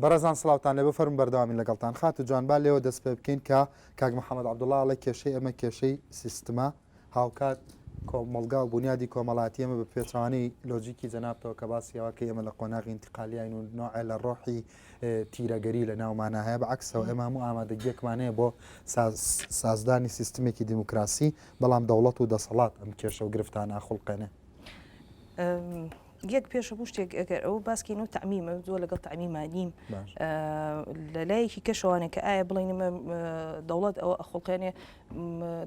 بەڕێزان سڵاوتان لێبێ فەرموون بەردەوامین لەگەڵتان خاتوو جوان با لێوە دەست پێ بکەین کە کاک محەمەد عەبدوڵا ئەڵێ کێشەی ئێمە کێشەی سیستمە هاوکات کۆمەڵگا و بونیادی کۆمەڵاتی ئێمە بە پێچەوانەی لۆجیکی جەنابتەوە کە باسی ئەوە کە ئێمە لە قۆناغی ئینتقالیاین و نوعێ لە ڕۆحی تیرەگەری لە ناومانە هەیە بە عەکسەوە ئێمە هەموو ئامادەگیەکمان هەیە بۆ سازدانی سیستمێکی دیموکراسی بەڵام دەوڵەت و دەسەڵات ئەم کێشە و گرفتانە ئەخوڵقێنێ. یەک پێش هەموو شتێک ئەگەر ئەوە باسکەین و تەعمیمە زۆر لەگەڵ تەعمیما نیم لە لایەکی کەشەوانە کە ئایا بڵێن دەوڵەت ئەوە ئەخوڵقێنێ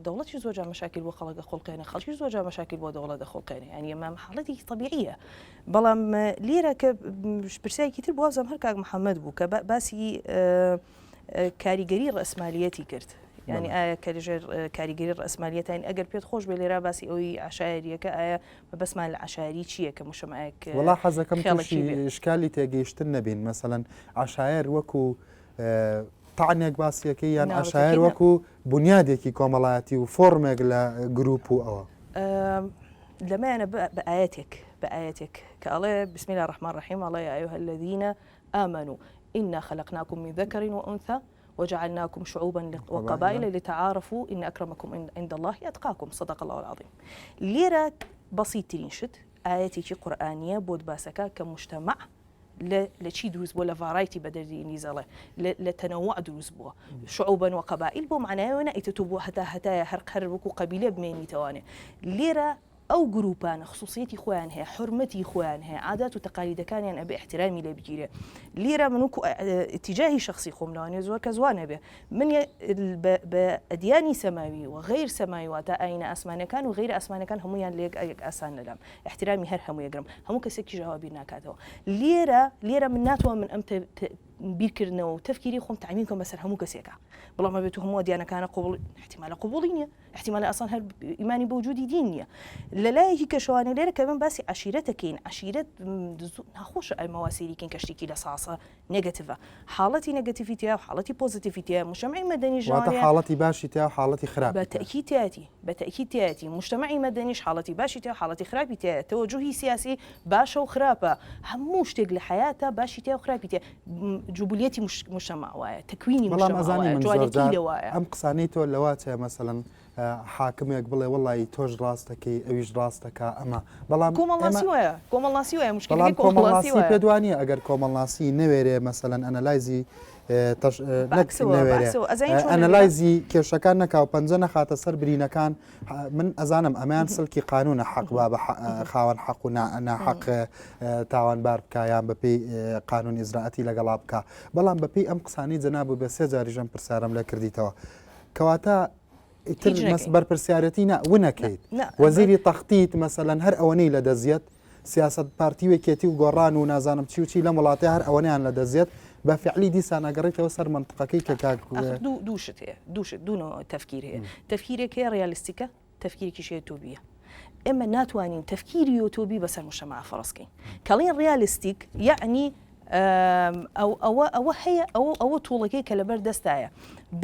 دەوڵەتی زۆر جا مەشاکل بۆ خەڵک ئەخوڵقێنێ خەڵکی زۆر جا مەشاکل بۆ دەوڵەت ئەخوڵقێنێ یانی ئەمە حاڵەتێکی تەبیعیە بەڵام لێرە کە پرسیارێکی تر بوازم هەر کاک محەممەد بوو کە باسی کاریگەری ڕەسمالیەتی کرد ینی ئایا کە لەژێر کاریگەری ڕەسمالیەتین ئەگەر پێت خۆش بێ لێرا باسی ئەوی عشایریەکە ئایا مەبەستمان لە عەشایەری چییە کە مجتەمعێک وەڵا حەزەکەم خێڵەکی تووشی بێ؟ ئیشکالی تێگەیشتن نەبین مەسەلەن عەشایەر وەکو تەعنێک باسیەکەی یان نا، عەشایەر بەتەئکید نا. وەکو بونیادێکی کۆمەڵایەتی و فۆرمێک لە گروپ و ئەوە. لەمەیانە بە ئایەتێک بە ئایەتێک کە ئەڵێ بسم الله الرحمن الرحیم ئەڵێ یا ایها الذین آمنوا انا خلقناکم من ذکر وانثى وجعلناکم شعوبا وقبائل لتعارفوا ان اکرمکم عند اللە اتقاکم صدق اللە العظیم لێرە بەسیترین شت ئایەتێکی قورئانیە بۆت باسەکە کە مجتمع لە چی دروست بووە لە variety بە دەردی ئینگلیز ئەڵێ لە تەنەوع دروست بووە شعوبا وقبائل بۆ معنایەوە نایتە تۆ بۆ هەتا هەتایە هەر قەر وەکو قەبیلە بمێنیتەوانێ لێرە ئەو گروپانە خسوسیەتی خۆیان هەیە، حورمەتی خۆیان هەیە، عادات و تەقالیدەکانیان ئەبێ ئیحترامی لێ بگیرێ. لیرە من وەکو ئیتیجاهی شەخسی خۆم لەوانەیە زۆر کەس وا نەبێ، من بە ئەدیانی سەماوی و غەیر سەماوی واتە ئایینە ئاسمانیەکان و غەیرە ئاسمانیەکان هەموویان لە یەک یەک ئاسان لەلام ئیحترامی هەر هەمووی ئەگرم، هەموو کەسێکیش ئاوا بیر ناکاتەوە. لیرە لیرە من ناتوانم من ئەم بیرکردنەوە و تەفکیری خۆم تەعمیم کەم بەسەر هەموو کەسێکا. بەڵام ئەبێ تۆ هەموو ئەدیانەکانە قبوڵ ئیحتیمالە قبوڵی نییە. احتیمالە ئەسڵەن هەر ئیمانی بە وجودی دین نییە لە لایەکی کەشەوانە لێرە کە من باسی عەشیرەتەکەین عەشیرەت ناخۆشە ئەمە وا سەیری کەین کە شتێکی لە ساسە negative ە حاڵەتی negative ی تیا و حاڵەتی positive ی تیا مجتەمعی مەدەنی واتە حاڵەتی باشی تیا و حاڵەتی خراپی بە تەئکید تیایەتی بە تەئکید تیایەتی مجتەمعی مەدەنیش حاڵەتی باشی تیا و حاڵەتی خراپی تیایە تەوەجوهی سیاسی باشە و خراپە هەموو شتێک لە حەیاتا باشی تیا و خراپی تیا جبلیەتی مجتمع وایە تەکوینی بەڵام مجتمع ئەزانی وایە من زۆر جوانێتی جار لەوایە. ئەم قسانەی تۆ لەوە چێ مەسەلەن حاکمێک بڵێ وەڵی تۆش ڕاست دەکەی ئەویش ڕاست دەکا ئەمە بەڵام ئێمە کۆمەڵناسی وایە کۆمەڵناسی وایە بەڵام مشکلەکەی کۆمەڵناسی کۆمەڵناسی وایە. پێت وانییە ئەگەر کۆمەڵناسی نەوێرێ مەسەلەن analyze ی تەش نەک بەعکسەوە نەوێرێ بەعکسەوە ئەزانی چۆن نەوێرێ؟ analyze ی کێشەکان نەکا و پەنجە نەخاتە سەر برینەکان من ئەزانم ئەمەیان سلکی قانونە حەق با بە خاوەن حەق و ناحەق تاوانبار بکە یان بەپێی قانون ئیزراعەتی لەگەڵا بکە بەڵام بەپێی ئەم قسانەی جەناب و بە سێ جاریش ئەم پرسیارم لێ کردیتەوە کەواتە ئیتر بەرپرسیارەتی نا ونەکەیت وەزیری تەختیت مەسەلەن هەر ئەوەنەی لە دەزیەت سیاسەت پارتی و یەکێتی و گۆڕان و نازانم چی و چی لەم وڵاتەیا هەر ئەوەنەیان لە دەست دێت بە فعلی دیسان ئەگەڕێیتەوە سەر مەنتقەکەی کە کاک ئاخر دوو دوو شت هەیە دوو شت دوو نەوع تەفکیر هەیە تەفکیرێک هەیە realistic ە تەفکیرێکیش هەیە تۆبیە ئێمە ناتوانین تەفکیری یۆتۆبی بەسەر مجتەمع فەرز کەین کەڵین realistic یەعنی ئەو ئەوە ئەوە هەیە ئەوە ئەوە tool ەکەی کە لەبەر دەستایە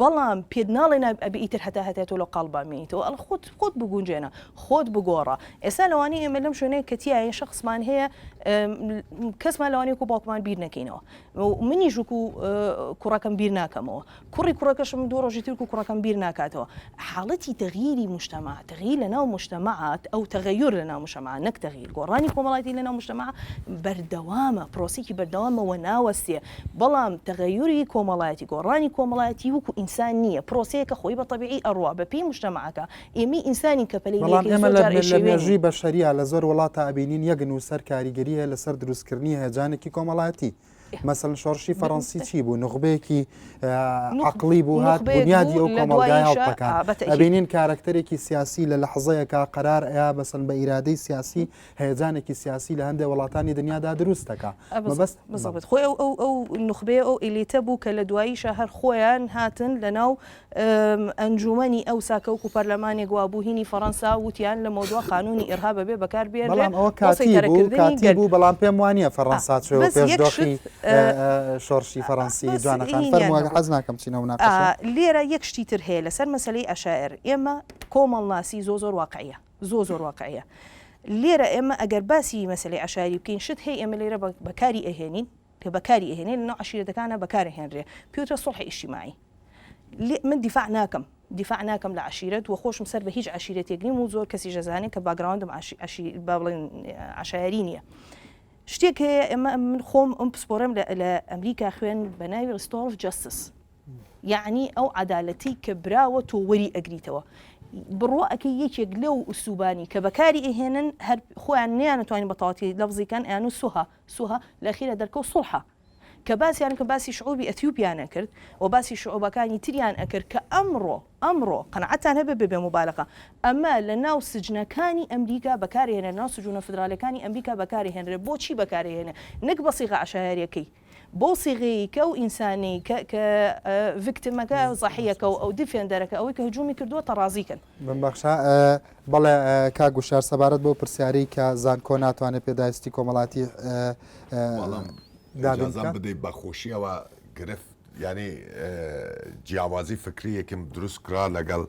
بەڵام پێت ناڵێ نا ئەبێ ئیتر هەتا هەتای تۆ لە قاڵبا مێنیتەوە ئەڵێ خۆت خۆت بگونجێنە خۆت بگۆڕە ئێستا لەوانەیە ئێمە لەم شوێنەیە کە تیایین شەخسمان هەیە کەسمان لەوانەیە وەکو باوکمان بیر نەکەینەوە منیش وەکو کوڕەکەم بیر ناکەمەوە کوڕی کوڕەکەشم دوو ڕۆژی تر وەکو کوڕەکەم بیر ناکاتەوە حاڵەتی تەغیری مجتمع تغییر لەناو مجتمعات ئەو تغیر لەناو مجتمع نەک تغییر گۆڕانی کۆمەڵایەتی لەناو مجتمع بەردەوامە پرۆسێکی بەردەوامە و ناوەستێ بەڵام تغیری کۆمەڵایەتی گۆڕانی کۆمەڵایەتی وەکو ئینسان نییە پرۆسەیەکە خۆی بە تەبیعی ئەڕوا بەپێی مجتمعەکە ئێمەی ئینسانین کە پەلەی بەڵام لێکەین ئێمە زۆر لە جار لە ئەیشێوێنین. مێژووی بەشەرییا لە زۆر وڵاتا ئەبینین یەک نووسەر کاریگەری هەیە لەسەر دروستکردنی هەیەجانێکی کۆمەڵایەتی. مەسەلەن شۆڕشی فەڕەنسی چی بوو؟ نوخبەیەکی عەقڵی بوو هات بونیادی ئەو کۆمەڵگای هەڵتەکان. ئەبینین کارەکتەرێکی سیاسی لە لەحزەیەکا قەرار ئەیا بەسەن بە ئیرادەی سیاسی هەیەجانێکی سیاسی لە هەندێ وڵاتانی دنیادا دروست دەکا. مەبەست بزەبت خۆی ئەو ئەو ئەو نوخبەیە ئەو elite ە بوو کە لە دواییشا هەر خۆیان هاتن لە ناو ئەنجوومەنی ئەوسا کە وەکوو پەرلەمانێک وابوو هینی فەڕەنسا وتیان لەمەودوا قانوونی ئیرهاب ئەبێ بەکار بێنرێ بەڵام ئەوە بۆ کاتی بوو سەیتەرەکردنی کاتی گەل. بوو بەڵام پێم وانییە فەڕەنسا چووە بەس پێش یەک دۆخی شت شۆڕشی فەڕەنسی بەس جوانەخان هینیان فەرموو هەبوو. حەز ناکەم بچینە موناقەشە. لێرە یەک شتی تر هەیە لەسەر مەسەلەی عەشایەر ئێمە کۆمەڵناسی زۆر زۆر واقعیە زۆر زۆر واقعیە لێرە ئێمە ئەگەر باسی مەسەلەی عەشایەری بکەین شت هەیە ئێمە لێرە بەکاری ئەهێنین. کە بەکاری ئەهێنێ لەناو عەشیرەتەکانا بەکار ئەهێنرێ پێوترە سوڵحی ئیجتیماعی لێ من دیفاع ناکەم دیفاع ناکەم لە عەشیرەت و خۆشم سەر بە هیچ عەشیرەتێک نیم و زۆر کەسیش ئەزانێ کە background م عەشی عەشی با بڵێن عەشایەری نییە شتێک هەیە ئێمە من خۆم ئەم پسپۆرم لە لە ئەمریکا خوێن بە ناوی restorative justice یەعنی ئەو عەدالەتەی کە براوە تۆ وەری ئەگریتەوە. بڕوا ئەکەی یەکێک لەو ئوسوبانی کە بەکاری ئەهێنن هەر خۆیان نەیانتوانی بە تەواوەتی لەفزی کەن ئەیانو سوها سوها لە ئەخیرا دەرکەوت سوڵحە کە باسیان کە باسی شعوبی ئەثیوپیان ئەکرد و باسی شعوبەکانی تریان ئەکرد کە ئەمڕۆ ئەمڕۆ قەناعەتان هەبێ بەبێ موبالەغە ئەمە لە ناو سجنەکانی ئەمریکا بەکارهێنرێ لە ناو سجونە فدرالەکانی ئەمریکا بەکارهێنرێ بۆچی بەکارهێنێ نەک بە سیغە عەشایەریەکەی بەو سیغەیەی کە ئەو ئینسانەی کە کە victim ەکە زەحیەکە و ئەو defender ەکە ئەوەی کە هجومی کردووە تەڕازی کەن. بمبەخشە بەڵێ کاک وشار سەبارەت بەو پرسیارەی کە زانکۆ ناتوانێت پێداویستی کۆمەڵاتی بەڵام دابین ئیجازەم بکات. بدەی بە خۆشیەوە گرفت یانی جیاوازی فکریەکم دروست کرا لەگەڵ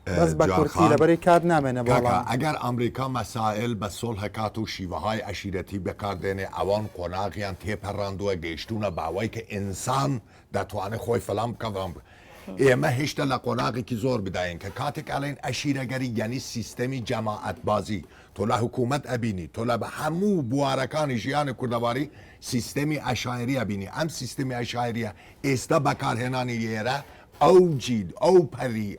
بەس بە جان کورتی خان. لەبەرەی کات نامێنێ بۆ کاکە وەڵام. ئەگەر ئەمریکا مەسائل بە سوڵح کات و شیوەهای عەشیرەتی بەکار دێنێ ئەوان قۆناغیان تێپەڕاندووە گەیشتوونە بەوەی کە ئینسان دەتوانێ خۆی فلان بکا فلان بکا ئێمە هێشتا لە قۆناغێکی زۆر بداین کە کاتێک ئەڵێن عەشیرەگەری یانی سیستەمی جەماعەتبازی تۆ لە حکوومەت ئەبینی تۆ لە هەموو بوارەکانی ژیانی کوردەواری سیستەمی عەشایری ئەبینی ئەم سیستەمی عەشایریە ئێستا بەکارهێنانی لێرە ئەوجی ئەو پەری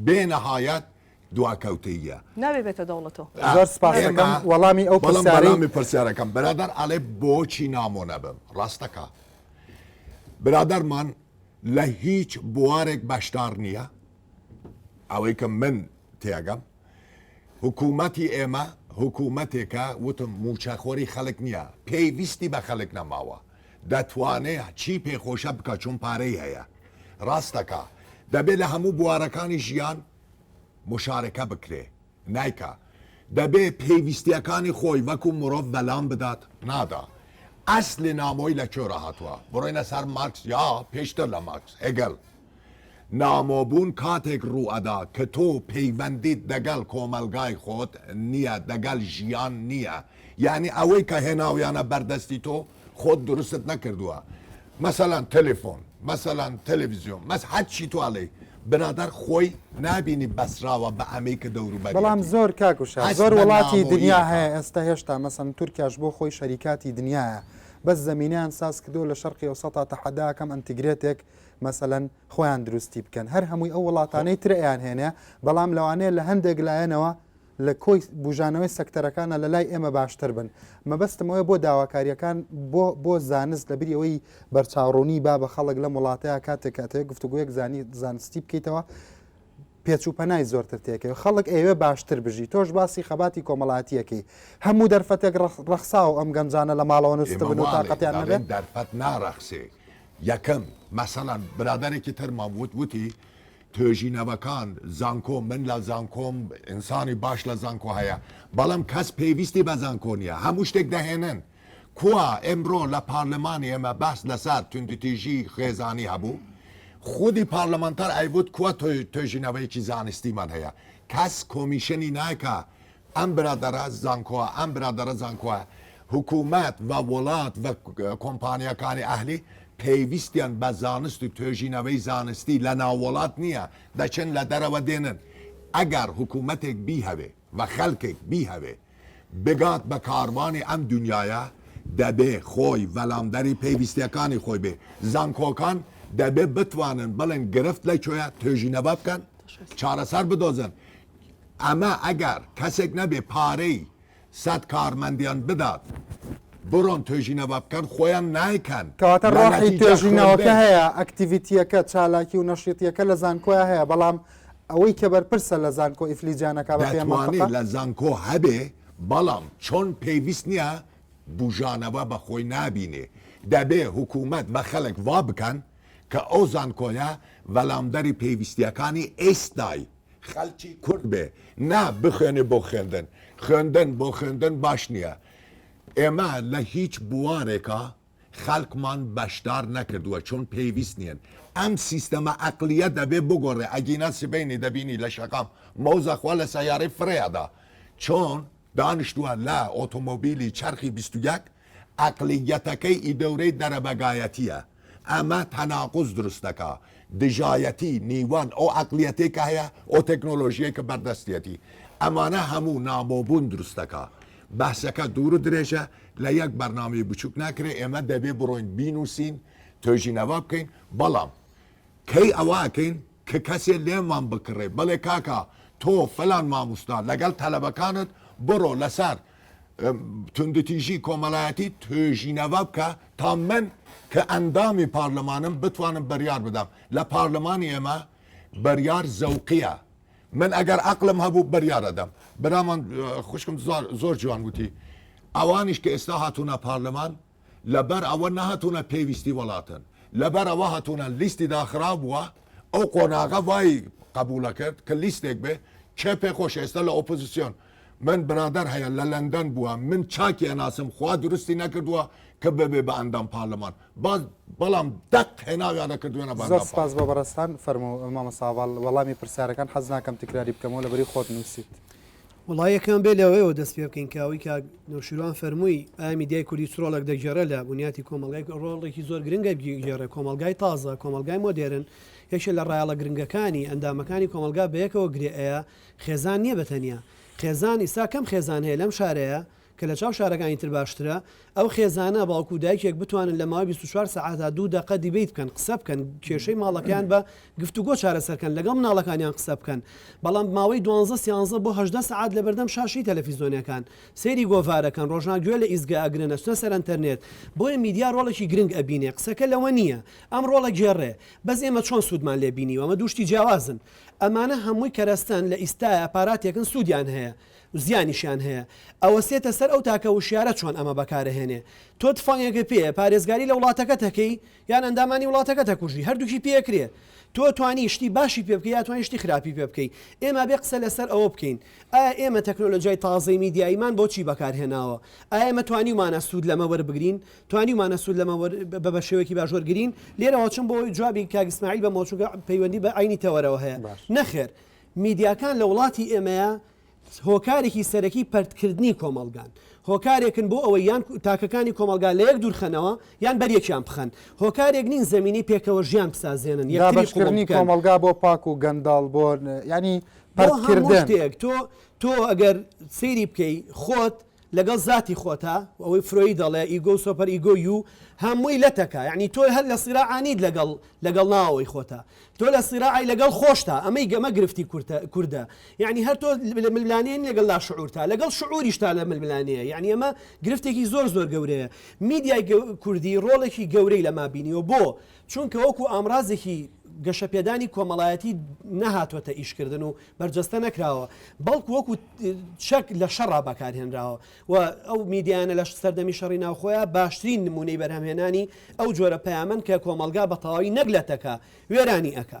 بێ نەهایەت دواکەوتەییە. نابێ بێتە دەوڵەتەوە. زۆر سپاس دەکەم وەڵامی ئەو بەڵام پرسیارەی. وەڵامی پرسیارەکەم برادەر ئەڵێ بۆچی نامۆ نەبم ڕاستەکا برادەرمان لە هیچ بوارێک بەشدار نییە ئەوەی کە من تێگەم حکوومەتی ئێمە حکوومەتێکە وتم مووچەخۆری خەڵک نییە پێویستی بە خەڵک نەماوە دەتوانێ چی پێخۆشە بکا چون پارەی هەیە ڕاستەکا دەبێ لە هەموو بوارەکانی ژیان مشارەکە بکرێ نایکا دەبێ پێویستیەکانی خۆی وەکو مرۆڤ بەلام بدات نادا ئەسلی نامۆی لە کوێرا هاتووە بڕۆینە سەر مارکس یا پێشتر لە مارکس هێگل نامۆبوون کاتێک ڕووئەدا کە تۆ پەیوەندیت دەگەڵ کۆمەڵگای خۆت نییە، دەگەڵ ژیان نییە، یانی ئەوەی کە هێناویانە بەردەستی تۆ خۆت دروستت نەکردووە. مەسەلەن تەلەفۆن، مەسەلەن تەلەفزیۆن، مەس هەرچی تۆ ئەڵێی برادەر خۆی نابینی بەسراوە بە ئەمەی کە بەڵام دەوروبەریەتی. زۆر کاک وشار هەست زۆر بە وڵاتی نامۆیی دنیا ئەکا. هەیە ئێستا هێشتا مەسەن تورکیاش بۆ خۆی شەریکاتی دنیایە بەس زەمینەیان ساز کردووە لە شەرقی ئەوسەتا تەحەدا ئەکەم integrate ێک مەسەلەن خۆیان دروستی بکەن هەر هەمووی ئەو وڵاتانەی تر ئەیانهێنێ بەڵام لەوانەیە لە هەندێک لایەنەوە لە کۆی بوژانەوەی سەکتەرەکانە لە لای ئێمە باشتر بن مەبەستم ئەوەیە بۆ داواکاریەکان بۆ بۆ زانست لە بری ئەوەی بەرچاوڕوونی با بە خەڵک لەم وڵاتەیە کاتێک کە ئەتەوێت گفتوگۆیەک زانی زانستی بکەیتەوە پێچ و پەنای زۆرتر تێکەوێت خەڵک ئەیەوێ باشتر بژی تۆش باسی خەباتی کۆمەڵاتیەکەی هەموو دەرفەتێک ڕەخساوە ئەم گەنجانە لە ماڵەوە ئێمە نووستبن و واڵێین تاقەتیان نەبێ دەڵێن دەرفەت ناڕەخسێ یەکەم مەسەلەن برادەرێکی ترمان وت وتی توێژینەوەکان زانکۆ من لە زانکۆم ئینسانی باش لە زانکۆ هەیە بەڵام کەس پێویستی بە زانکۆ نییە هەموو شتێک دەهێنن کوا ئێمڕۆ لە پارلمانی ئێمە باس لەسەر توندوتیژی خێزانی هەبوو خودی پارلمانتار ئەیوت کوا توێژینەوەیەکی زانستیمان هەیە کەس commission ی ناکا ئەم برادەرە زانکۆە ئەم برادەرە زانکۆە حکوومەت و وڵات و کۆمپانیاکانی ئەهلی پێویستیان بە زانست و توێژینەوەی زانستی لە ناو وڵات نییە دەچن لە دەرەوە دێنن ئەگەر حکوومەتێک بیهەوێ و خەلکێک بیهەوێ بگات بە کاروانی ئەم دونیایە دەبێ خۆی وەلامدەری پێویستیەکانی خۆی بێ زانکۆکان دەبێ بتوانن بڵێن گرفت لە کوێیە توێژینەوە بکەن چارەسەر بدۆزن ئەمە ئەگەر کەسێک نەبێ پارەی سەت کارمەندیان بدات بڕۆن توێژینەوە بکەن خۆیان نایکەن. کەواتە لە ڕۆحی نەتیجە توێژینەوەکە خوێندن. هەیە، activity یەکە، چالاکی و نەشیتیەکە لە زانکۆیا هەیە، بەڵام ئەوەی کە بەرپرسە لە زانکۆ ئیفلیجیان ئەکا بە پێی ئەم دەتوانێ مەنتقە. لە زانکۆ هەبێ بەڵام چۆن پێویست نیە بوژانەوە بە خۆی نابینێ دەبێ حکومەت و خەلک وا بکەن کە ئەو زانکۆیە وەلامدەری پێویستیەکانی ئێستای خەلکی کورد بێ نا بخوێنێ بۆ خوێندن خوێندن بۆ خوێندن باش نیە ئێمە لە هیچ بوارێکا خەلکمان بەشدار نەکردووە چون پێویست نیەن ئەم سیستەمە ئەقلیە دەبێ بگۆڕێ ئەگینا سبەینێ دەبینی لە شەقام مۆزە خوا لە سەیارەی فڕێ ئەدا چۆن دانیشتووە لە ئۆتۆمۆبیلی چەرخی 21. عەقڵیەتەکەی ئی دەورەی دەرەبەگایەتیە ئەمە تەناقوز دروست دەکا دژایەتی نیوان ئەو عەقڵیەتەی کە هەیە ئەو تەکنۆلۆژیەی کە بەردەستیەتی ئەمانە هەموو نامۆبوون دروست دەکا بەحسەکە دوور و درێژە لە یەک بەرنامەی بچوک ناکرێ ئێمە دەبێ بڕۆین بینوسین توێژینەوە بکەین بەڵام کەی ئەوە ئەکەین کە کەسێ لێمان بکڕێ بڵێ کاکە تۆ فلان ماموستا لەگەڵ تەلەبەکانت بڕۆ لەسەر توندوتیژی کۆمەڵایەتی توێژینەوە بکە تا من کە ئەندامی پارلەمانم بتوانم بڕیار بدەم لە پارلەمانی ئێمە بڕیار زەوقیە من ئەگەر عەقڵم هەبوو بڕیار ئەدەم برامان خوشکم زۆر جوان وتی ئەوانیش کە ئێستا هاتوونە پارلەمان لەبەر ئەوە نەهاتوونە پێویستی وڵاتن لەبەر ئەوە هاتوونە لیستی داخراو بووە ئەو قۆناغە وای قبوڵە کرد کە لیستێک بێ کێ پێ خۆش ئێستا لە ئۆپۆزیسیۆن من برادەر هەیە لە لەندەن بووە من چاکی ئەناسم خوا درستی نەکردووە کە ببێ بە ئەندام پارلەمان باز بەڵام دەق هێناویانە کردوێنە بە زۆر سپاس بۆ بەڕێزتان فەرموو مامۆستا هەڤاڵ وەڵامی پرسیارەکان حەز ناکەم تکراری بکەمەوە لەبەری خۆت نووسیت. وەڵا یەکەم بێ لەوەیەوە دەست پێ بکەین کە ئەوەی کاک نەوشیروان فەرمووی ئایا میدیای کوردی چ ڕۆڵێک دەگێڕێ لە بنیاتی کۆمەڵگای ڕۆڵێکی زۆر گرنگە بگێڕێ کۆمەڵگای تازە کۆمەڵگای مۆدێرن یەکێ لە ڕایەڵە گرنگەکانی ئەندامەکانی کۆمەڵگا بەیەکەوە گرێ ئەیا خێزان نییە بە تەنیا خێزان ئیستا کەم خێزان هەیە لەم شارەیە کە لە چاو شارەکانی تر باشترە، ئەو خێزانە باوک و دایکێک بتوانن لە ماوەی 24 سەعاتا دوو دەقە debate بکەن، قسە بکەن، کێشەی ماڵەکەیان بە گفتوگۆ چارەسەر کەن، لەگەڵ مناڵەکانیان قسە بکەن، بەڵام ماوەی دوانزە سیانزە بۆ 18 سەعات لەبەردەم شاشەی تەلەفیزۆنەکان سەیری گۆڤارەکەن، ڕۆژانە گوێ لە ئیزگە ئەگرن، ئەچنە سەر ئەنتەرنێت، بۆیە میدیا ڕۆڵێکی گرنگ ئەبینێ، قسەکە لەوە نییە ئەم ڕۆڵە گێڕێ، بەس ئێمە چۆن سوودمان لێ بینیوە، ئەمە دوو شتی جیاوازن، ئەمانە هەمووی کەرەستەن لە ئیستایا پاراتێکن سوودیان هەیە، زیانیشیان هەیە ئەوەستێتە سەر ئەو تاکە وشیارە چۆن ئەمە بەکارەهێنێ تۆ تفەنگێکت پێیە پارێزگاری لە وڵاتەکەت ئەکەی یان ئەندامانی وڵاتەکەت ئەکوژی هەردووکی پێ ئەکرێ تۆ توانی شتی باشی پێ بکەی یا توانی شتی خراپی پێ بکەی ئێمە بێ قسە لەسەر ئەوە بکەین ئایا ئێمە تەکنۆلۆژیای تازەی میدیاییمان بۆ چی بەکارهێناوە ئایا ئێمە توانیومانە سوود لەمە وەربگرین توانیومانە سوود لەمە بە بە شێوەیەکی باش وەرگرین لێرەوە چم بۆ جوابی کاک ئیسماعیل بەمەوە چونکە پەیوەندی بە عەینی تەوەرەوە هەیە نەخێر میدیاکان لە وڵاتی ئێمەیە هۆکارێکی سەرەکی پەرتکردنی کۆمەڵگان، هۆکارێکن بۆ ئەوەی یان تاکەکانی کۆمەڵگا لە یەک دوورخەنەوە یان بەریەکیان بخەن، هۆکارێک نین زەمینەی پێکەوە ژیان بسازێنن، یەکتری قبوڵ دابەشکردنی بکەن. کۆمەڵگا بۆ پاک و گەندەڵ بۆ یانی بۆ هەموو پەرتکردن. شتێک تۆ تۆ ئەگەر سەیری بکەی خۆت لەگەڵ زاتی خۆتا ئەوەی فرۆید دەڵێ ئیگۆ و سۆپەر ئیگۆ یو هەمووی لەتەکە یعنی تۆ هەر لە سیراعا نیت لەگەڵ لەگەڵ ناوەوەی خۆتا تۆ لە سیراعای لەگەڵ خۆشتا ئەمەی گەمە گرفتی کورتە کوردە یعنی هەر تۆ لە ململانێ لەگەڵ لا شعورتا لەگەڵ شعوریشتا لە ململانێیە یعنی ئەمە گرفتێکی زۆر زۆر گەورەیە میدیای کوردی ڕۆڵێکی گەورەی لەما بینیوە بۆ چونکە وەکو ئامرازێکی گەشەپێدانی کۆمەڵایەتی نەهاتوەتە ئیشکردن و بەرجەستە نەکراوە، بەڵکو وەکو چەک لە شەڕا بەکارهێنراوە و ئەو میدیایانە لە سەردەمی شەڕی ناوخۆیا باشترین نموونەی بەرهەمهێنانی ئەو جۆرە پەیامەن کە کۆمەڵگا بە تەواوی نەک لەتەکا، وێرانی ئەکا.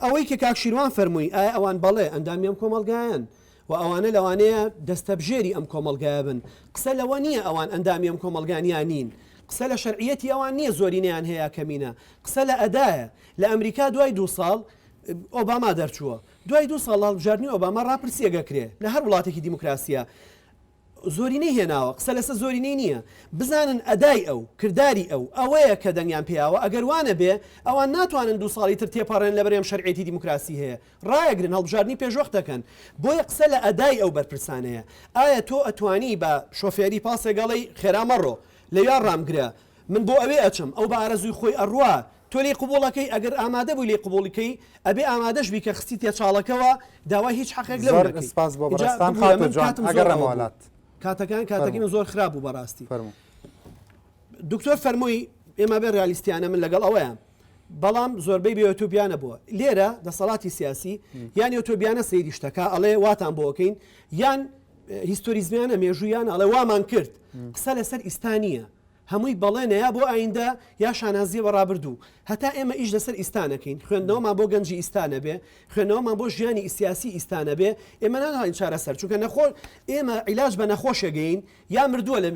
ئەوەی کە کاک شیروان فەرمووی ئایا ئەوان بەڵێ ئەندامی ئەم کۆمەڵگایەن و ئەوانە لەوانەیە دەستەبژێری ئەم کۆمەڵگایە بن، قسە لەوە نییە ئەوان ئەندامی ئەم کۆمەڵگان یا نین، قسە لە شەرعیەتی ئەوان نییە زۆرینەیان هەیە یا کەمینە، قسە لە ئەدایە. لە ئەمریکا دوای دوو ساڵ ئۆباما دەرچووە دوای دوو ساڵ لە هەڵبژاردنی ئۆباما ڕاپرسیەک ئەکرێ لە هەر وڵاتێکی دیموکراسیە زۆرینەی هێناوە قسە لەسەر زۆرینەی نییە بزانن ئەدای ئەو کرداری ئەو ئەوەیە کە دەنگیان پیاوە ئەگەر وانە بێ ئەوان ناتوانن دوو ساڵی تر تێپەڕێن لەبەر ئەم شەرعیەتی دیموکراسی هەیە ڕایەگرن هەڵبژاردنی پێشوەخت دەکەن بۆیە قسە لە ئەدای ئەو بەرپرسانەیە ئایا تۆ ئەتوانی بە شۆفێری پاسێک ئەڵێی خێرا مەڕۆ لەویا ڕامگرە من بۆ ئەوێ ئەچم ئەو بە ئارەزووی خۆی ئەڕوا تۆ لێی قبوڵ ئەکەی ئەگەر ئامادە بووی لێی قبوڵی کەی ئەبێ ئامادەش بی کە خستیتە چاڵەکەوە داوای هیچ حەقێک لەو زۆر نەکەی سپاس بۆ ئینجا بەڕێزتان ببورە خاتوو من جوان کاتم زۆر ئەوە ئەگەڕێمەوە بوو لات کاتەکان کاتەکەی فەرموو من زۆر خراپ بوو بەڕاستی فەرموو. دکتۆر فەرمووی ئێمە بێ ڕیالیستیانە من لەگەڵ ئەوەیان بەڵام زۆربەی بێ یۆتۆبیانە بووە لێرە دەسەڵاتی سیاسی یان یۆتۆبیانە سەیری شتەکە ئەڵێ واتان بۆ ئەکەین یان هیستۆریزمیانە مێژوویان ئەڵێ وامان کرد قسە لەسەر ئیستا نییە هەمووی بەڵێنە یا بۆ ئایندە یا شانازیە بە ڕابردوو. هەتا ئێمە ئیش لەسەر ئیستا نەکەین، خوێندنەوەمان بۆ گەنجی ئیستا نەبێ، خوێندنەوەمان بۆ ژیانی سیاسی ئیستا نەبێ، ئێمە ناتوانین چارەسەر، چونکە نەخۆ ئێمە عیلاج بە نەخۆشێک ئەیین یا مردووە لە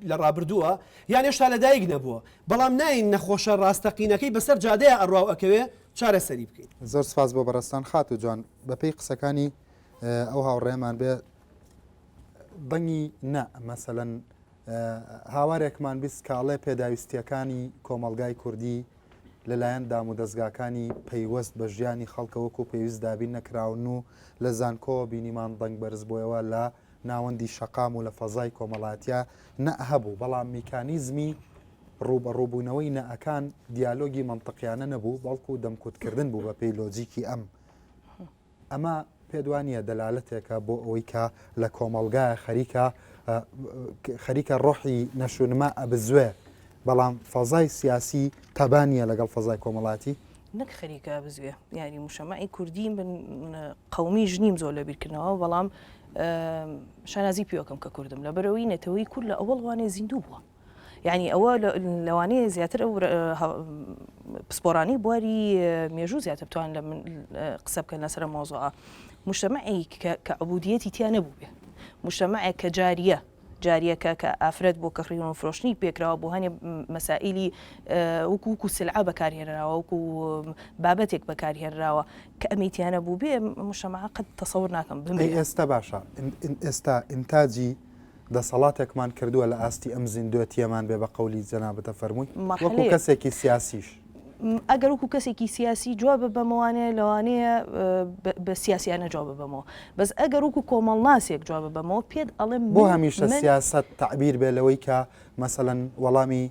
لە ڕابردووە یان هێشتا لەدایک نەبووە، بەڵام نایەین نەخۆشە ڕاستەقینەکەی بەسەر جادەیا ئەڕوا و ئەکەوێ چارەسەری بکەین. زۆر سپاس بۆ بەڕێزتان خاتوو جوان. بەپێی قسەکانی ئەو هاوڕێیەمان بێ دەنگی نا مەسەلەن. هاوارێکمان 20 کاڵێ پێداویستیەکانی کۆمەڵگای کوردی لەلایەن دامودەزگاکانی پەیوەست بە ژیانی خەڵکە وەکو پێویست دابین نەکراون و لە زانکۆوە بینیمان دەنگ بەرزبوویەوە لە ناوەندی شەقام و لە فەزای کۆمەڵاتیا نەء هەبوو، بەڵام میکانیزمی ڕووبەڕووبوونەوەی نەءەکان دیالۆگی مەنتقیانە نەبوو، بەڵکو دەمکوتکردن بوو بەپێی لۆجیکی ئەم. ئەمە پێت وا نییە دەلالەتێکە بۆ ئەوەی کە لە کۆمەڵگایە خەریکە خەریکە ڕۆحی نەشونما ئەبزوێ بەڵام فەزای سیاسی تەبا نییە لەگەڵ فەزای کۆمەڵاتی؟ نەک خەریکە بزوێ یاری مشەمەعی کوردی من قومی ژنیم زۆر لە بیرکردنەوە بەڵام شانازی پێوەکەم کە کوردم لەبەرەوەی نەتەوەی کورد لە ئەوەڵ وانێ زیندوو بووە یعنی ئەوە لەوانەیە زیاتر ئەو پسپۆرانی بواری مێژوو زیاتر بتوان لە من قسە بکەن لەسەر مۆزوعە مشتەمەعی کە عبودیەتی تیا نەبوو بێ مشتەمەعێک کە جاریە جاریەکە کە ئافرەت بۆ کڕین و فرۆشتنی پێکراوە بۆ هەنێ مەسائیلی وەکو وەکو سلعە بەکارهێنراوە وەکو بابەتێک بەکارهێنراوە کە ئەمەی تیانە بوو بێ مشەمەعە قەت تەسەور ناکەم بمرێ. ئێستا باشە ئێستا ئینتاجی دەسەڵاتێکمان کردووە لە ئاستی ئەم زیندوێتیەمان بێ بە قەولی جەنابتە فەرمووی وەکو کەسێکی سیاسیش. ئەگەر وەکو کەسێکی سیاسی جواب ببەمەوانێ لەوانەیە بە سیاسیانە جواب ببەمەوە بەس ئەگەر وەکو کۆمەڵناسێک جواب ببەمەوە پێت ئەڵێم بۆ هەمیشە سیاسەت تەعبیر بێ لەوەی کە مەسەلەن وەڵامی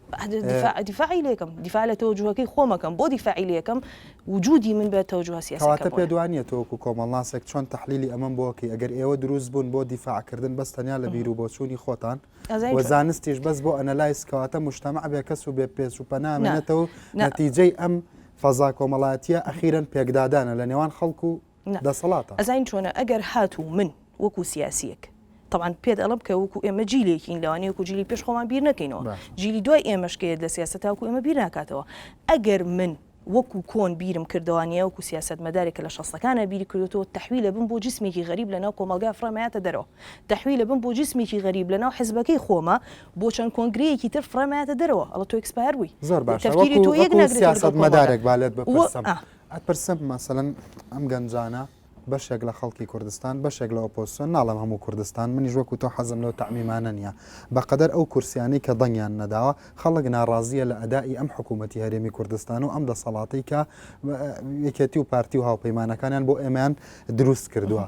دیفاعی لێکم دیفاع لە تەوەجوهەکەی خۆمەکەم بۆ دیفاعی لێکەم وجودی من بە تەوەجوهە سیاسەکەم کەواتە پێت وانیە تۆ وەکو کۆمەڵناسێک چۆن تەحلیلی ئەمەم بۆ کەی ئەگەر ئێوە دروست بوون بۆ دیفاعکردن بەس تەنیا لە بیر و بۆچوونی خۆتان و زانستیش بەس بۆ analyze کەواتە مجتمع بێ کەس و بێ پێچ و پەنا مێنێتەوە نەتیجەی ئەم فەزا کۆمەڵایەتیە ئەخیرەن پێکدادانە لە نێوان خەڵک و دەسەڵاتە. ئەزانی چۆنە ئەگەر هاتوو من وەکو سیاسیەک تەبعەن پێت ئەڵێم کە وەکو ئێمە جیلێکین لەوانەیە وەکو جیلی پێش خۆمان بیر نەکەینەوە جیلی دوای ئێمەش کە یەت لە سیاسەتا وەکو ئێمە بیر ناکاتەوە ئەگەر من وەکو کۆن بیرم کردەوە نیە وەکو سیاسەتمەدارێک کە لە شەستەکانە بیری کردوتەوە تەحویلە بم بۆ جسمێکی غەریب لەناو کۆمەڵگا فڕێمایەتە دەرەوە تەحویلە بم بۆ جسمێکی غەریب لەناو حزبەکەی خۆمە بۆ چەند کۆنگرەیەکی تر فڕێمایەتە دەرەوە ئەڵە تۆ expire بووی زۆر باشە تەفکیری تۆ یەک ناگرێتەوە لەگەڵ کۆمەڵگا سیاسەتمەدارێک با لێت بپرسم ئەپرسم مەسەلەن ئەم گەنجانە بەشێک لە خەڵکی کوردستان بەشێک لە ئۆپۆزسیۆن ناڵێم هەموو کوردستان منیش وەکو تۆ حەزم لەو تەعمیمانە نییە بەقەدەر ئەو کورسیانەی کە دەنگیان نەداوە خەڵک ناڕازییە لە ئەدائی ئەم حکوومەتی هەرێمی کوردستان و ئەم دەسەڵاتەی کە یەکێتی و پارتی و هاوپەیمانەکانیان بۆ ئێمەیان دروست کردووە.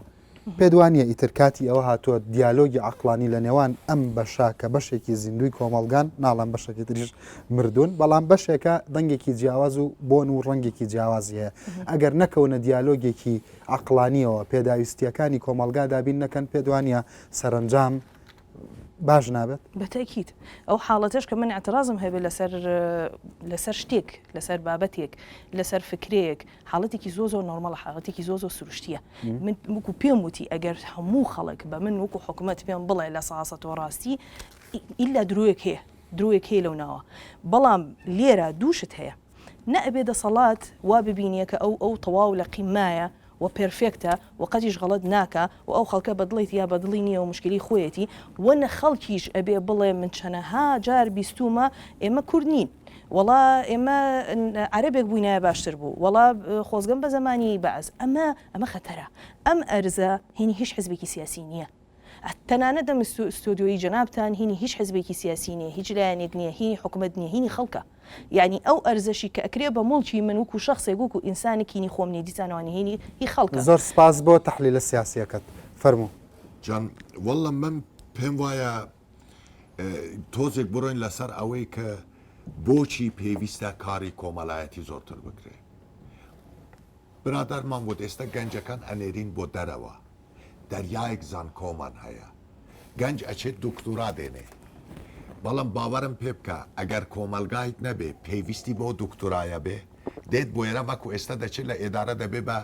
پێت وا نییە ئیتر کاتی ئەوە هاتووە دیالۆگی عەقڵانی لە نێوان ئەم بەشە کە بەشێکی زیندووی کۆمەڵگان، ناڵێم بەشێکی تریش مردوون، بەڵام بەشێکە دەنگێکی جیاواز و بۆن و ڕەنگێکی جیاوازی هەیە. ئەگەر نەکەونە دیالۆگێکی عەقڵانییەوە پێداویستییەکانی کۆمەڵگا دابین نەکەن پێت وا نییە سەرەنجام باش نابێت؟ بە تەئکید. ئەو حاڵەتەش کە من ئیعترازم هەبێت لەسەر لەسەر شتێک، لەسەر بابەتێک، لەسەر فکرەیەک، حاڵەتێکی زۆر زۆر نۆرمەڵە، حاڵەتێکی زۆر زۆر سروشتییە. من وەکو پێم وتی ئەگەر هەموو خەڵک بە من وەکو حکومەت پێم بڵێ لە ساسە تۆ ڕاستی، ئیلا درۆیەک هەیە، درۆیەک هەیە لەو ناوە. بەڵام لێرە دوو شت هەیە. نە ئەبێ دەسەڵات وا ببینێ کە ئەو ئەو تەواو لە قیممایە و perfect ە و قەتیش غەڵەت ناکا و ئەو خەڵکە بە دڵێتی یا بە دڵی نییە و موشکیلەی خۆیەتی و نە خەڵکیش ئەبێ بڵێ من چەنەها جار بیستوومە ئێمە کورد نین وەڵا ئێمە عەرەبێک بووینایە باشتر بوو وەڵا خۆزگەم بە زەمانی بەعس ئەمە ئەمە خەتەرە ئەم ئەرزە هینی هیچ حزبێکی سیاسی نییە. تەنانەت ئەم ستۆدیۆیی جەنابتان هینی هیچ حزبێکی سیاسی نیە هیچ لایەنێک نیە هینی حکومەت نیە هینی خەڵکە یانی ئەو ئەرزەشی کە ئەکرێ بە موڵکی من وکو شەخسێک وکو ئینسانێک هینی خۆم نیە دیسانەوانی هینی هی خەڵکە. زۆر سپاس بۆ تەحلیلە سیاسیەکەت. فەرموو. جان واللە من پێم وایە تۆزێک بڕۆین لەسەر ئەوەی کە بۆچی پێویستە کاری کۆمەلایەتی زۆرتر بکرێ برادەرمان وت ئێستا گەنجەکان ئەنێرین بۆ دەرەوە دەریایەک زانکۆمان هەیە گەنج ئەچێت دکتۆرا دێنێ بەڵام باوەرم پێ بکە ئەگەر کۆمەلگایت نەبێ پێویستی بۆ دکتۆرایە بێ دێت بۆ ئێرە وەکو ئێستا دەچێت لە ئێدارە دەبێ بە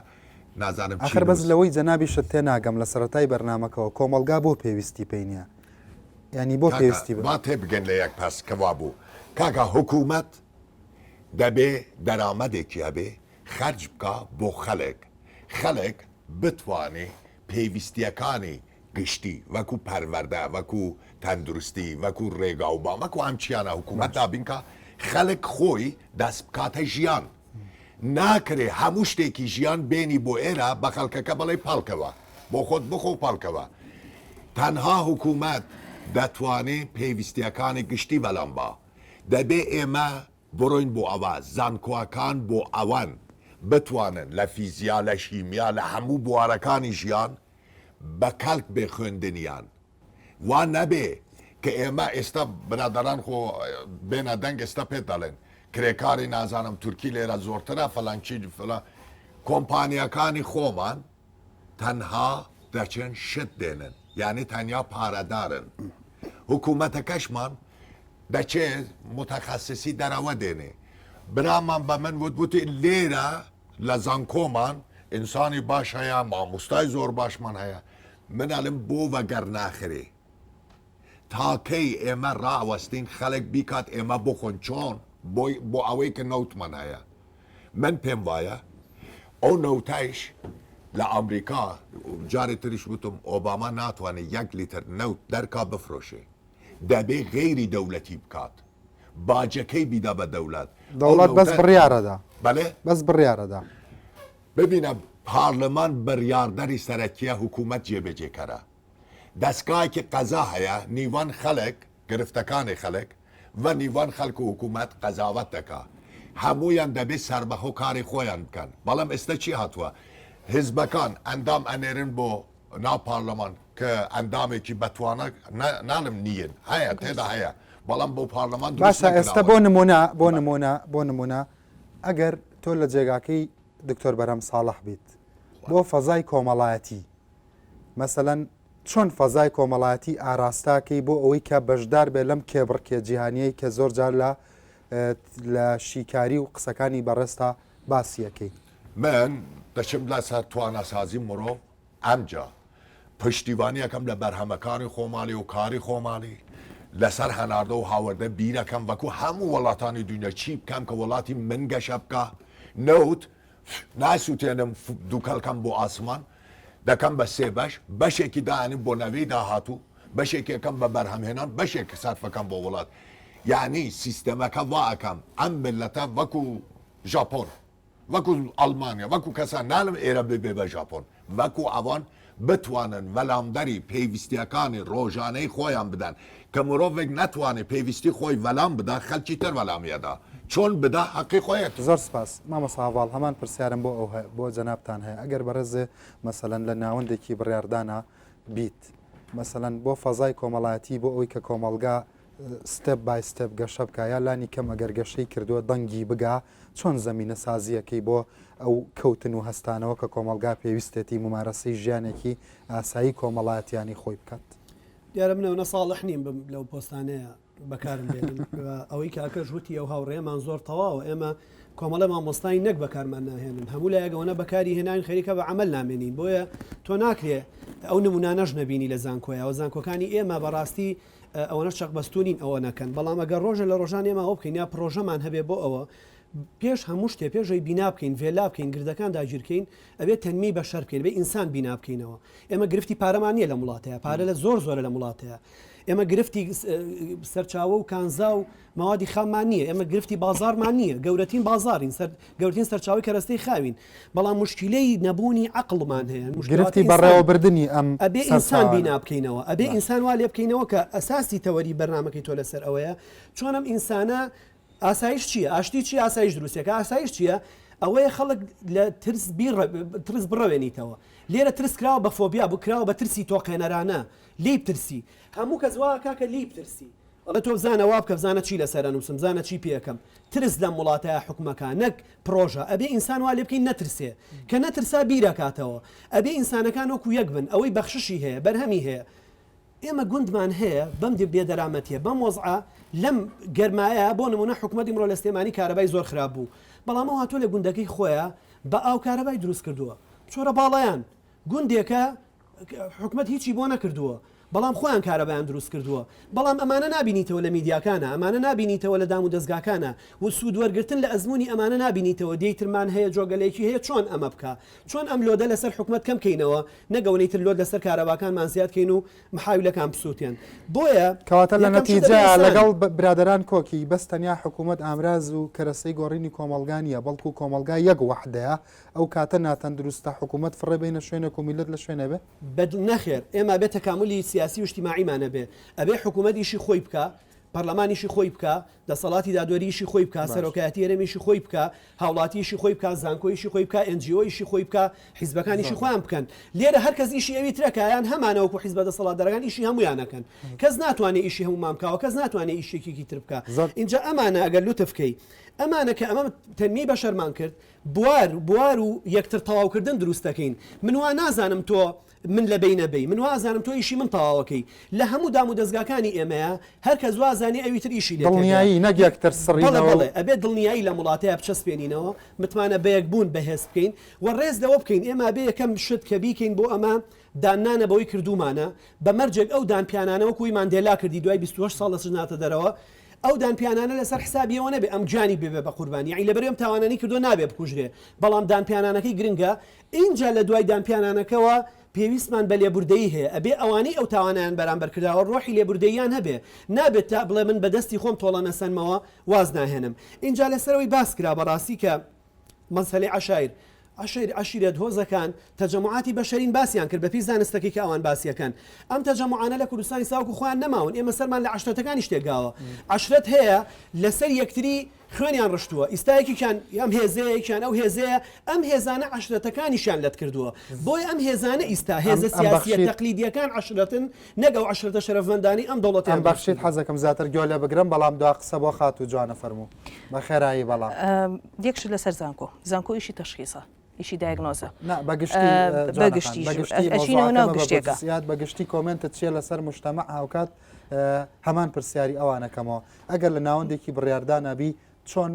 نازانم چی ئاخر بەس لەوەی جەنابیشت تێناگەم لە سەرەتای بەرنامەکەوە کۆمەڵگا بۆ پێویستی پێی نیە یانی بۆ پێویستی بە. با تێبگەن لە یەک پەس کە وابوو کاکە حکوومەت دەبێ دەرامەدێکی هەبێ خەرج بکا بۆ خەلک خەلک بتوانێ پێویستیەکانی گشتی وەکو پەروەردە وەکو تەندروستی وەکو ڕێگاوبان وەکو ئەم چیانە حکوومەت دابین کا خەلک خۆی دەست بکاتە ژیان ناکرێ هەموو شتێکی ژیان بێنی بۆ ئێرە بە خەڵکەکە بڵێ پاڵکەوە بۆ خۆت بخۆ پاڵکەوە تەنها حکوومەت. دەتوانێ پێویستیەکانی گشتی بەلام با. دەبێ ئێمە بڕۆین بۆ ئەوە، زانکۆکان بۆ ئەوەن بتوانن لە فیزیا، لە شیمیا، لە هەموو بوارەکانی ژیان بە کەڵک بێ خوێندنیان. وا نەبێ کە ئێمە ئێستا برادەران خۆ بێنە دەنگ ئێستا پێت دەڵێن کرێکاری نازانم تورکی لێرە زۆرترە فەلان چی فلان کۆمپانیاکانی خۆمان تەنها دەچن شت دێنن یعنی تەنیا پارەدارن حکوومەتەکەشمان دەچێ متەخەسسی دەرەوە دێنێ برامان بە من وت وتی لێرە لە زانکۆمان ئینسانی باش هەیە مامۆستای زۆر باشمان هەیە من ئەلم بۆ وەگەر ناخرێ تا کەی ئێمە ڕاوەستین خەلک بیکات ئێمە بخۆن چۆن بۆی بۆ ئەوەی کە نەوتمان هەیە من پێم وایە ئەو نەوتایش لە ئەمریکا جارێ تریش وتم ئۆباما ناتوانێت یەک لیتر نەوت دەرکا بفرۆشێ دەبێ غەیری دەولەتی بکات باجەکەی بیدا بە دەولەت دەوڵەت بەس بڕیارەدا بەێ بەس بڕیارەدا ببینە پارلمان بڕیاردەری سەرەکیە حکوومەت جێبەجێکەرە دەسگایەکی قەزا هەیە نیوان خەلک گرفتەکانی خەلک و نیوان خەلک و حکوومەت قەزاوەت دەکا هەموویان دەبێ سەربەخۆ کاری خۆیان بکەن بەڵام ئێستا چی هاتووە حزبەکان ئەندام ئەنێرن بۆ ناو پارلەمان کە ئەندامێکی بەتوانە ناڵم نیین هەیە تێدا هەیە بەڵام بۆ پارلەمان باشە ئێستا بۆ نمونە بۆ نمونە بۆ نمونە ئەگەر تۆ لە جێگاکەی دکتۆر بەرهەم ساڵح بیت بۆ فەزای کۆمەڵایەتی مەسەلەن چۆن فەزای کۆمەڵایەتی ئاراستاکەی بۆ ئەوەی کە بەشدار بێ لەم کێبڕکێ جیهانیەی کە زۆر جار لە لە شیکاری و قسەکانی بەڕێزتا باسیەکەی. من دەچم لەسەر تواناسازی مرۆڤ ئەمجا پشتیوانی ئەکەم لە بەرهەمەکانی خۆماڵی و کاری خۆماڵی لەسەر هەناردە و هاوردە بیرەکەم وەکو هەموو وڵاتانی دنیا چی بکەم کە وڵاتی من گەشە بکا نەوت ناسووتێنم دووکەڵ کەم بۆ ئاسمان دەکەم بە سێ بەش بەشێکی دانیم بۆ نەوەی داهاتوو بەشێکی ئەکەم بە بەرهەمهێنان بەشێک سەرفەکەم بۆ وڵات یعنی سیستەمەکە وا ئەکەم ئەم ملەتە وەکو ژاپۆن وەکو ئەڵمانیا وەکو کەسان نالم ئێرە ببێ بە ژاپۆن وەکو ئەوان بتوانن وەلامدەری پێویستیەکانی ڕۆژانەی خۆیان بدەن کە مرۆڤێک نەتوانێ پێویستی خۆی وەلام بدا خەلکی تر وەلامی ئەدا چۆن بدا حەقی خۆیەتی. زۆر سپاس مامۆستا هەڤاڵ هەمان پرسیارم بۆ ئەو بۆ جەنابتان هەیە ئەگەر بەڕێزێ مەسەلەن لە ناوەندێکی بڕیاردانا بیت مەسەلەن بۆ فەزای کۆمەڵایەتی بۆ ئەوەی کە کۆمەڵگا step by step گەشە بکا یا لانی کەم ئەگەر گەشەی کردووە دەنگی بگا چۆن زەمینە سازیەکەی بۆ ئەو کەوتن و هەستانەوە کە کۆمەڵگا پێویستێتی مومارەسەی ژیانێکی ئاسایی کۆمەڵایەتیانی خۆی بکات. دیارە من ئەونە ساڵح نیم بم لەو پۆستانەیە بەکارم بێنن ئەوەی کاکەش وتی ئەو هاوڕێمان زۆر تەواوە ئێمە کۆمەڵە مامۆستای نەک بەکارمان ناهێنن هەموو لایەک ئەوەنە بەکاری هێناین خەریکە بە عەمەل نامێنین بۆیە تۆ ناکرێ ئەو نمونانەش نەبینی لە زانکۆیە و زانکۆکانی ئێمە بەڕاستی ئەوەنە چەقبەستوو نین ئەوە نەکەن بەڵام ئەگەر ڕۆژە لە ڕۆژان ئێمە ئەوە بکەین یا پڕۆژەمان هەبێ بۆ ئەوە پێش هەموو شتێ پێش ئەوی بینا بکەین ڤێلا بکەین گردەکان داگیرکەین ئەبێ تەنمیەی بەشەر بکەین بێ ئینسان بینا بکەینەوە ئێمە گرفتی پارەمان نییە لەم وڵاتەیە پارە لە زۆر زۆرە لەم وڵاتەیە ئێمە گرفتی سەرچاوە و کانزا و مەوادی خاممان نییە ئێمە گرفتی بازاڕمان نییە گەورەترین بازاڕین سەر گەورترین سەرچاوەی کەرەستەی خاوین بەڵام موشکیلەی نەبوونی عەقڵمان هەیە گرفتی بەڕێوەبردنی ئەم ئەبێ ئینسان بینا بکەینەوە ئەبێ ئینسان وا لێ بکەینەوە کە ئەساسی تەوەری بەرنامەکەی تۆ لەسەر ئەوەیە چۆن ئەم ئینسانە ئاسایش چییە ئاشتی چی ئاسایش دروستەکە ئاسایش چییە ئەوەیە خەڵک لە ترس ترس بڕەوێنیتەوە لێرە ترس کراوە بە فۆبیا بوو کراوە بە ترسی تۆقێنەرانە لێی بترسی هەموو کەس وا کاکە لێی بترسی ئەڵێ تۆ بزانە وا بکە بزانە چی لەسەر ئەنووسم بزانە چی پێ ئەکەم ترس لەم وڵاتەیا حوکمەکا نەک پڕۆژە ئەبێ ئینسان وا لێ بکەین نەترسێ کە نەترسا بیرەکاتەوە ئەبێ ئینسانەکان وەکو یەک بن ئەوەی بەخششی هەیە بەرهەمی هەیە ئێمە گوندمان هەیە بەم بێدەرامەتیە بەم وەزعە لەم گەرمایە بۆ نمونە حکومەت ئیمڕۆ لە سلێمانی کارەبای زۆر خراپ بوو بەڵام ئەو هاتووە لە گوندەکەی خۆیان بە ئاو کارەبای دروست کردووە بچۆرە باڵیان گوندێکە حکومەت هیچی بۆ نەکردووە بەڵام خۆیان کارەبایان دروست کردووە بەڵام ئەمانە نابینیتەوە لە میدیاکانە ئەمانە نابینیتەوە لە دام و دەزگاکانە و سوود وەرگرتن لە ئەزموونی ئەمانە نابینیتەوە دێی ترمان هەیە جۆگەلێکی هەیە چۆن ئەمە بکا چۆن ئەم load ە لەسەر حکومەت کەم کەینەوە نەک ئەوەنەی تر load لەسەر کارەباکانمان زیاد کەین و محاویلەکان بسووتێن بۆیە کەواتە لە یەکەم شت نەتیجە دەبێ ئینسان لەگەڵ برادەران کۆکی بەس تەنیا حکوومەت ئامراز و کەرەسەی گۆڕینی کۆمەڵگا نییە بەڵکو کۆمەڵگا یەک وەحدەیە ئەو کاتە ناتەندروستە حکوومەت فڕێ بەینە شوێنێک و میللەت لە شوێنێ بێ؟ بە نەخێر ئێمە ئەبێ تەکامولی. سیاسی و ئیجتیماعیمان هەبێ. ئەبێ حکوومەت ئیشی خۆی بکا، پەرلەمان ئیشی خۆی بکا، دەسەڵاتی دادوەری ئیشی خۆی بکا، سەرۆکایەتی هەرێم ئیشی خۆی بکا، هاوڵاتی ئیشی خۆی بکا، زانکۆ ئیشی خۆی بکا، NGO ئیشی خۆی بکا، حیزبەکان ئیشی خۆیان بکەن. لێرە هەر کەس ئیشی ئەوی ترەکا یان هەمانە وەکو حیزبە دەسەڵاتدارەکان ئیشی هەموویان ئەکەن. کەس ناتوانێ ئیشی هەموومان بکا و کەس ناتوانێ ئیشی یەکێکی تر بکا. ئینجا ئەمانە ئەگەر لوتف کەی ئەمانە کە ئەمە تەنمیەی بەشەرمان کرد بوار بوار و یەکتر تەواوکردن دروست دەکەین. من وا نازانم تۆ من لە بەینە بێی من وازانم تۆ ئیشی من تەواوەکەی لە هەموو دام و دەزگاکانی ئێمەیە هەر کەس وازانێ ئەوی تر ئیشی لێ تێگا دڵنیایی نەک یەکتر بەڵێ سڕینەوە و. بەڵێ ئەبێ دڵنیایی لەم وڵاتەیا بچەسپێنینەوە متمانە بەیەک بوون بەهێز بکەین و ڕێز لەوە بکەین ئێمە ئەبێ یەکەم شت کە بیکەین بۆ ئەمە داننانە بەوەی کردوومانە بە مەرجێک ئەو دانپیانانە وەکو وی ماندێلا کردی دوای 28 ساڵ لە سجن هاتە دەرەوە ئەو دانپیانانە لەسەر حسابی ئەوە نەبێ ئەم گیانی ببێ بە قوربانی یەعنی لەبەر ئەم تاوانانەی کردووە نابێ بکوژرێ بەڵام دانپیانانەکەی گرنگە ئینجا لە دوای دانپیانانەکەوە پێویستمان بە لێبوردەیی هەیە، ئەبێ ئەوانەی ئەو تاوانەیان بەرامبەر کرداوە ڕۆحی لێبوردەییان هەبێ، نابێت تا بڵێ من بە دەستی خۆم تۆڵە نەسەنمەوە واز ناهێنم. ئینجا لەسەرەوەی باس کرا بەڕاستی کە مەسەلەی عەشایر، عەشیر، عەشیرەت، هۆزەکان، تەجەموعاتی بەشەرین باسیان کرد بەپێی زانستەکەی کە ئەوان باسی ئەکەن. ئەم تەجەموعانە لە کوردستانی ئیستا وەکو خۆیان نەماون، ئێمە سەرمان لە عەشرەتەکانیش تێکگاوە. عەشرەت هەیە لەسەر یەکتری خوێنیان ڕشتووە ئیستا یەکێکیان ئەم هێزەیە یەکیان ئەو هێزەیە ئەم هێزانە عەشرەتەکانیشیان لەت کردووە بۆیە ئەم هێزانە ئیستا هێزە سیاسیە تەقلیدیەکان عەشرەتن نەک ئەو عەشرەتە شەرەفمەندانەی ئەم دەوڵەتەیان ئەم بەخشیت حەزەکەم زیاتر گوێ لێ بگرم بەڵام دوا قسە بۆ خاتوو جوانە فەرموو بە خێرایی بەڵام. یەک شت لەسەر زانکۆ زانکۆ ئیشی تەشخیسە ئیشی diagnose ە نا بە گشتی بە گشتی بە گشتی ئەچینەوە ناو گشتێکە زیاد بە گشتی comment ت چییە لەسەر مجتمع هاوکات هەمان پرسیاری ئەوانەکەمەوە ئەگەر لە ناوەندێکی بڕیاردانا بی چۆن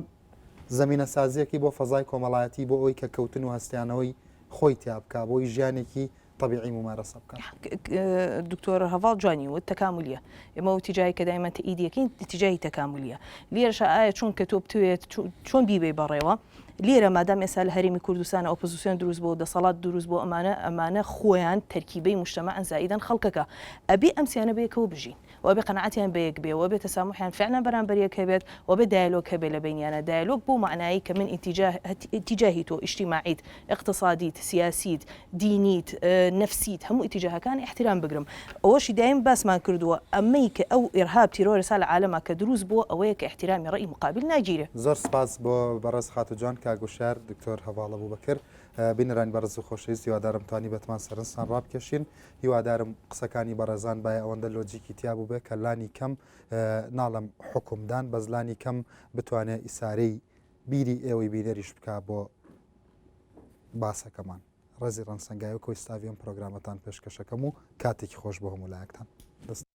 زەمینەسازیەکی بۆ فەزای کۆمەڵایەتی بۆ ئەوی کە کەوتن و هەستیانەوەی خۆی تیا بکا بۆی ژیانێکی تەبیعی مومارەسە بکا. دکتۆر هەڤاڵ جوانی وت تەکاملیە ئێمە و تیجاهی کە دایمەن تەئیدیەکەین تیجاهی تەکاملیە لێرەشا ئایا چۆن کە تۆ بتوێت چۆن بیبەی بەڕێوە لێرە مادام ئێستا لە هەرێمی کوردستان ئۆپۆزیسیۆن دروست بۆ دەسەڵات دروست بۆ ئەمانە ئەمانە خۆیان تەرکیبەی مجتەمەعن زائیدەن خەڵکەکە ئەبێ ئەم سیانە بەیەکەوە بژین و ئەبێ قەناعەتیان بەیەک بێ و ئەبێ تەساموحیان فعلا بەرامبەر یەک هەبێت و ئەبێ دایەلۆگ هەبێ لە بەینیانا، دایەلۆگ بەو مەعنایەی کە من ئیتیجاه ئیتیجاهی تۆ، ئیجتیماعیت، ئیقتسادیت، سیاسیت، دینیت، نەفسیت، هەموو ئیتیجاهەکان ئیحتیرام بگرم. ئەوەشی دایم باسمان کردووە ئەمەی کە ئەو ئیرهاب تیرۆرسا لە عالەما کە دروست بووە ئەوەیە کە ئیحتیرامی ڕەئی موقابیل ناگیرێ. زۆر سپاس بۆ بەڕێز خاتوو جوان کاک وشیار دکتۆر هەڤاڵ ئەبوبەکر بینەرانی بەڕێز و خۆشەویست هیوادارم توانیبێتمان سەرنجتان ڕابکێشین هیوادارم قسەکانی بەڕێزان بایە ئەوەندە لۆجیکی تیا بووبێ کە لانی کەم ناڵێم حوکمدان بەس لانی کەم بتوانێ ئیسارەی بیری ئێوەی بینەریش بکا بۆ باسەکەمان ڕێزی ڕەنسەنگاوی کۆی ستاڤی ئەم پرۆگرامەتان پێشکەشەکەم و کاتێکی خۆش بۆ هەموو لایەکتان دەست.